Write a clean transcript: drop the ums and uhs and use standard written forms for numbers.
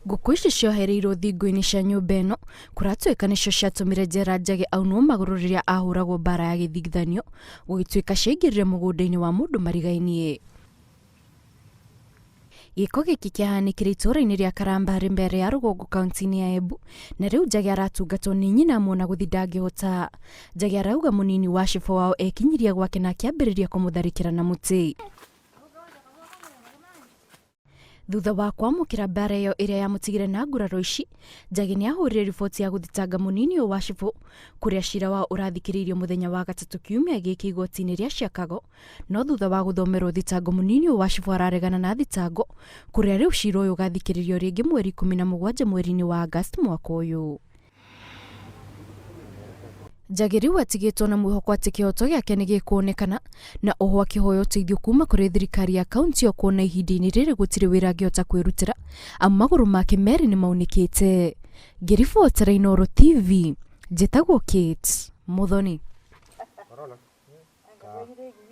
Ngũkũ ici ciohereirwo thingo-inĩ cia nyũmba ĩno kũratuĩka nĩcio ciatũmire Njera Njage aunwo magũrũ rĩrĩa ahũragwo mbara ya gĩthigithanio gũgĩtuĩka ciaingĩrire mũgũnda-inĩ wa mũndũ marigainie. Gĩko gĩkĩ kĩahanĩkire itũũra-inĩ rĩa Karambarĩ mbere ya rũgongo kaunti-inĩ ya Embu na rĩu Njage aratungatwo nĩ nyina amuona gũthi ndangĩhota. Njage arauga mũnini wa cibũ wao ekinyirie gwake na akĩambĩrĩria kũmũtharĩkĩra na mũtĩ. Thutha wa kwamũkĩra mbara ĩyo ĩrĩa yamũtigire na nguraro ici, Njagi nĩ ahũrire riboti ya gũthitanga mũnini ũyũ wa cibũ kũrĩa cira wao ũrathikĩrĩirio mũthenya wa gatatũ kiumia gĩkĩ igoti-inĩ rĩa Chicago. No thutha wa gũthomerwo thitango mũnini ũyũ wa cibũ araregana na thitango kũrĩa rĩu cira ũyũ ũgathikĩrĩrio rĩngĩ mweri 17 mweri-inĩ wa August mwaka ũyũ. Njagi rĩu atigĩtwo na mwĩhoko atĩ kĩhoto gĩake nĩ gĩkuonekana na oho akĩhoya ũteithio kuma kũrĩ thirikari ya kaunti ĩyo kuona ihinda-inĩ rĩrĩ gũtirĩ wĩra angĩhota kwĩrutĩra amu magũrũ make merĩ nĩ maunĩkĩte. Ngĩribotera Inooro TV, njĩtagwo Kate Muthoni.